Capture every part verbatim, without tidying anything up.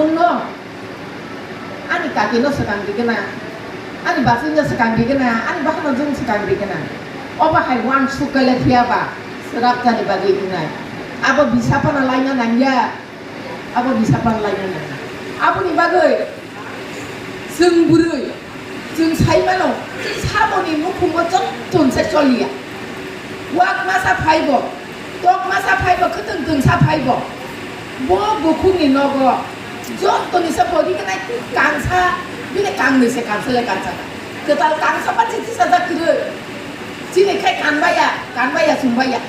No, ani kaki no swkang di gana, ani bachwi no swkang di gana, ani bahan no jung swkang di gana. Obo hai uansuk kale phiya ba, swrap jani bagwi wngnai. Abo bisa phano laina nangya, abo bisa phano laina nangya. Aboni bagwi chwng bwrwi, chwng sai mano, saboni nukhungo chotton se choliya. Wak masa phaibo, tok masa phaibo, kwtwng twngsa phaibo. Bo bukhukni nogo jottoni se body gwnai kangsa, bini kangnwi se kansa le kansa. Kwtal kangsa pa chithi sajak kwrwi. Chini khai kanbaya, kanbaya, chungbaya.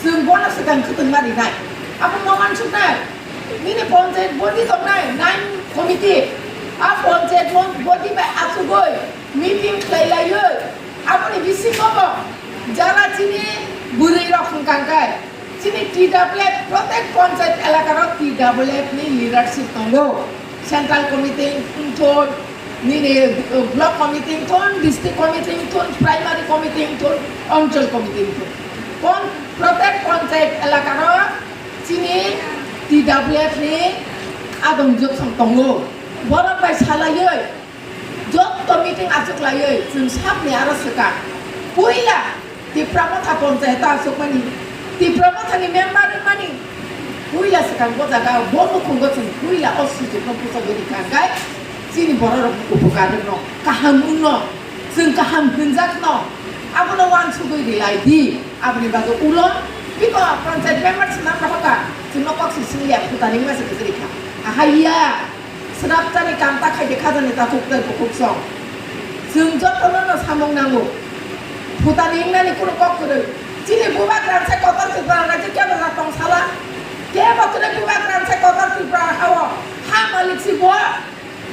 Chwng bono swkang kwtwngma rinai. Abo ma uansuknai. Nini panchayat body tongnai, nine committee. A panchayat mon-, body bai achugwi meeting khlai laiwi. Aboni bisingo bo jara chini bwrwi rok hwnkha khe chini T W F, protek panchayat elaka rok T W F ni leadership tongo. Central committee wngthun, nini, uh, block committee wngthun, district committee wngthun, primary committee wngthun, anchal committee wngthun. Kon-, protek panchayat elaka rok chini T W F ni adong joksong tongo. Borok bai salaiwi jotto meeting achuk laiwi chwng sabni aro swkang. Puila Tipra Motha panchayat o achukmani, Tipra Motha ni member wngmani puila swkang bo jaga o bo nukhungo chwng puila o sujukno puchogwi rikha, hwnkhe chini bororok upokar wngno, kaham wngno, chwng kaham hwnjakno, abono uansugwi rilai di. Aboni bagwi ulo biko panchayat member swnam rohorkha, chwngno kok si singya, phutani wngma se kwchwrwi kha. Ahaiya. Swrapjani kam ta khaide khajani takhuk tei bukhuk song. Chwng jotono no samung nango. Phutani wngnani kunu kok kwrwi. Chini bubagra se kotor Tripura rajyo kebo na tong sala. Kebo kwrwi bubagra se kotor Tripura hao. Ha malik si bo.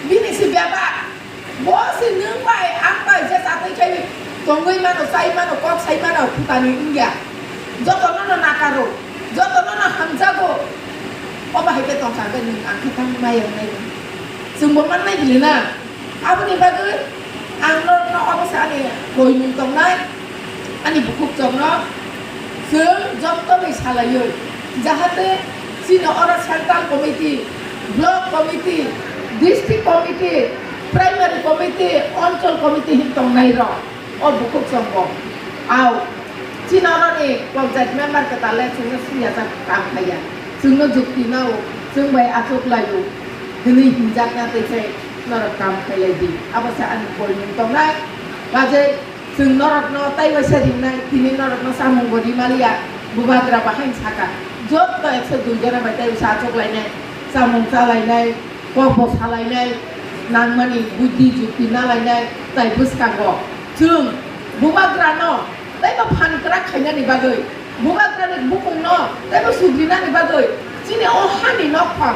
Bini si bebak. Bo si nwng bai ang bai je chatwi khai tongwi mano, chai mano, kok sai mano, phutani wngya. Jotono no nakaro, jotono no hamjago. Obo hai khe tongsa khe nwng ang khe tang maya wngnai. Chwngbo mannai bini na. Aboni bagwi ang norokno obo se ani koimung tongnai, ani bukhuk chokno chwng jotobai salaiwi, jahate chini oro central committee, block committee, district committee, primary committee, anchal committee hin tongnai rok. O bukhuk chongo. Au. Chini oroni panchayat member kwtal le chwngno siyajak kam khaiya. Chwngno jukti nao, chwng bai achuk laio. Hwnwi hinjakna tei se norok kam khailai di. Abo se ani koimung tongnai. Bajai chwng norokno tai waisa ringnai, tini norokno chamung bo rimaliya. Bubagra bahain saka. Jotto ekso dui jona bai tai waisa achuk lainai. Chamung chalainai. Kok bo salainai nangmani, buddhi jukti nalainai tai bwskango chwng bubagrano teibo phan kwrak khainani bagwi, bubagrani bukungno teibo sugrinani bagwi chini o hani nokphang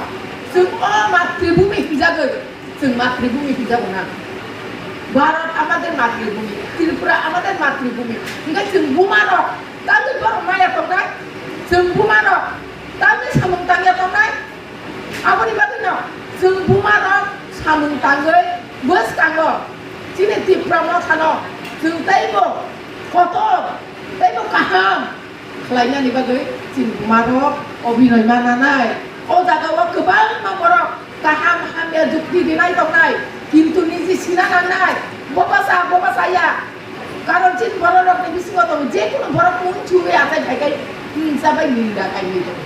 chwng o matribhumi hinjagwi, chwng matribhumi hinjago na. Bharat amader matribhumi, Tripura amader matribhumi, hwnkhe chwng bumarok tangwi borok maya tongnai, chwng bumarok tangwi samung tangya tongnai. Aboni bagwino chwng bumarok samung tangwi bwskango chini Tipra Mothano chwng teibo kotor teibo kaham khlainani bagwi chini bumarok obinoi ma nanai. O jagao kwbangma borok kaham hamya jukti rinai tongnai, kintu niji sina nangnai, bo bwsa, bo bwsa ya. Karon chini bororokni bisingo tongo, je kunu borok mung chugwi achai phai khe himsa bai ninda kaiwi tongo.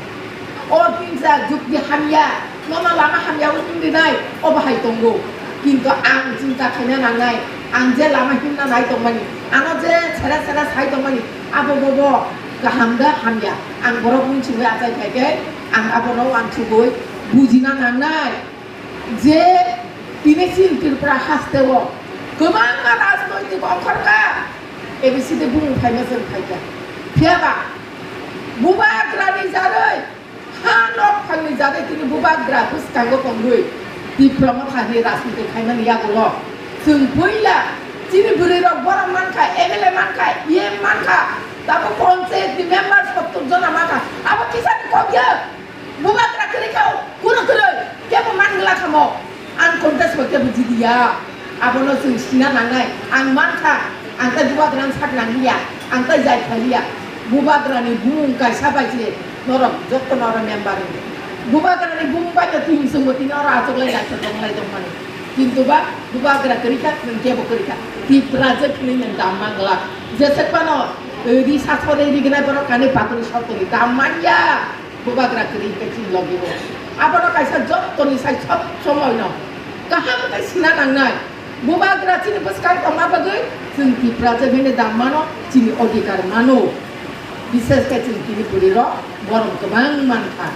O himsa jukti hamya, nono lama hamya wng rinai, o bahai tongo. Kintu ang chinta khaina nangnai, ang je lama himna nai tongmani, ano je sera sera sai tongmani, abo bobo kaham da hamya, ang borok mung chugwi achai phai khe ang abono uansugwi bujina nangnai. Je tini chini Tripura hasteo kwbangma rajnoitik ongkhorkha, A B C D bumung phaima chwng phaikha. Phiyaba bubagrani jarwi, ha nokphangni jarwi tini bubagra bwskango tongwi Tipra Mothani rajniti khaimani yagulo chwng puila chini bwrwirok borok mankha, M L A mankha, E M mankha, tabuk panchayatni member sottor jona mankha, abo kisani kokya? Bubagra kwrwi kha, kunu kwrwi, kebo man glak hamo. Ang contest bo kebo jidiya. Abono chwng sina nangnai. Ang mankha, ang tai bubagrani sak nangliya, ang tai jai khaliya. Bubagrani bumung kaisa bai se norok joto norok member wngdi. Bubagrani bumbai no tini chwngbo tini oro achuk lai naithok lai tongmani. Kintu ba Bubagra kwrwi kha, nwng kebo kwrwi kha. Tipra je phini nwng dam mangla. Jesek phano, eh, ri sasore ri gnai borok kani patoni sotoni dam manya. Bubagra kwrwi khe chini logi bo. Abono kaisa jottoni sai sob somoi no kaham khe sina nangnai. Bubagra chini bwskang tongma bagwi chwng Tipra je bini dam mano, chini odhikar mano. Bishes khe chwng tini bwrwi rok borom kwbang mankha.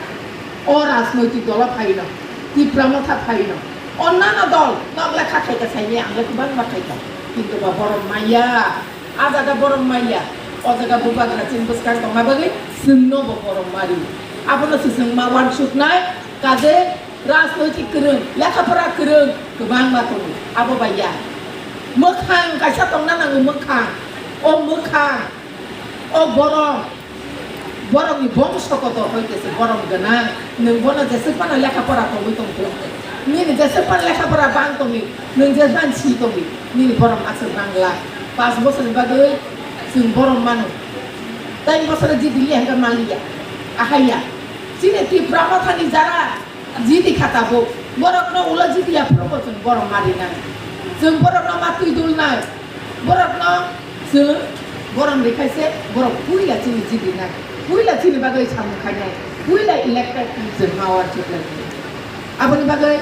O rajnoitik dolo phaino, Tipra motha phaino, onnano dol nok lekha khaikha saini ang le kwbangma khaikha. Kintu ba borom maya, a jaga borom maya, o jaga Bubagra chini bwskang tongma bagwi chwngno bo borom mari. Abono se chwng ma wansuknai, kaje rajnoitik kwrwng, lekha pora kwrwng kwbangma tongo. Abo bai ya. Mwkhang kaisa tongna nango, mwkhang. O mwkhang, o borom, borokni bongso kotor hoi khe se borom gwnang. Nwng bono jeswk phano lekha pora tongwi tongtong. Nini jeswk phano lekha pora bang tongwi, nwng jeswk phano si tongwi, nini borom aswk bangla. Panch bosorni bagwi chwng borom mano. Tei bosoro jidili hwnkhe maliya, ahaiya. Chini Tipra mothani jara jidi kha tabuk, borokno ulo jidi ya phuru bo chwng borom marinai. Chwng borokno ma twi dulnai. Borokno chwng borom rikhaise, borok puila chini jidinai. Puila chini bagwi samung khainai. Puila elected chwng ma uansuk lai. Aboni bagwi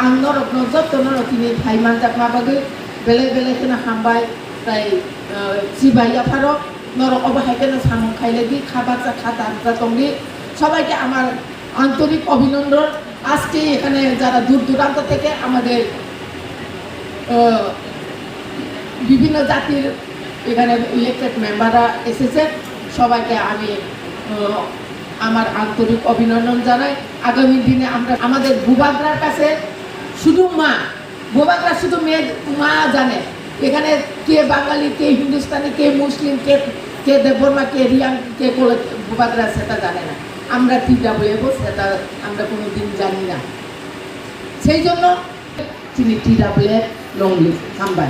ang norokno jotto norok tini phai manjakma bagwi belai belai kheno hambai tei, eh, chibai yapharo. Norok obo hai kheno samung khailai di, kha baksa kha damsa tongdi. সবাইকে আমার আন্তরিক অভিনন্দন। আজকে এখানে যারা দূর দূরান্ত থেকে আমাদের, আহ, বিভিন্ন জাতির এখানে ইলেক্টেড মেম্বাররা এসেছে, সবাইকে আমি, আহ, আমার আন্তরিক অভিনন্দন জানাই। আগামী দিনে আমরা আমাদের বুবাগ্রার কাছে শুধু মা, বুবাগ্রা শুধু মেয়ে মা জানে। এখানে কে বাঙালি, কে হিন্দুস্তানি, কে মুসলিম, কে, কে দেববর্মা, কে রিয়াং, কে কোলে বুবাগ্রা সেটা জানে না। আমরা টিডাব্লিউএফও সেটা আমরা কোনোদিন জানি না। সেই জন্য তিনি টিডাব্লিউএফ লং লিভ। হামবাই।